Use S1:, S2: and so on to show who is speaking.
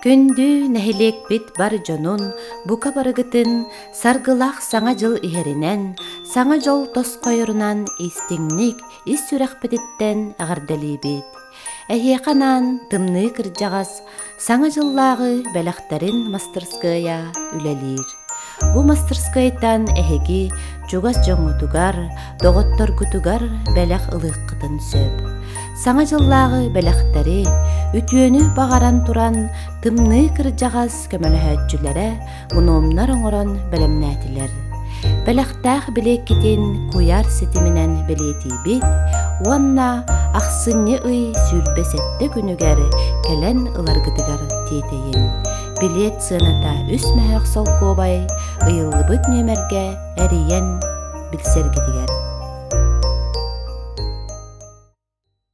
S1: Күндү нэһилиэкпит бар дьонун бука барыгытын саргылаах Саҥа дьыл иһэринэн, Саҥа дьол тосхойорунан истиҥник ис сүрэхпититтэн эҕэрдэлиибит. Эһиэхэ анаан тымныы кырдьаҕас Саҥа дьыллааҕы бэлэхтэрин мастырскыайа үлэлиир. Бу мастырскыайтан эһиги чугас дьоҥҥутугар, доҕотторгутугар бэлэх ылыаххытын сөп. Саҥа дьыллааҕы бэлэхтэри, үтүөнү баҕаран туран тымныы кырдьаҕас көмөлөһөөччүлэрэ гномнар оҥорон бэлэмнээтилэр. Бэлэхтээх билиэккитин куйаар ситиминэн бэлиэтиибит уонна ахсынньы ый 27 күнүгэр кэлэн ыларгытыгар тиэтэйин. Билиэт сыаната үс мөһөөх солкуобай ыйыллыбыт нүөмэргэ эрийэн билсэргитигэр.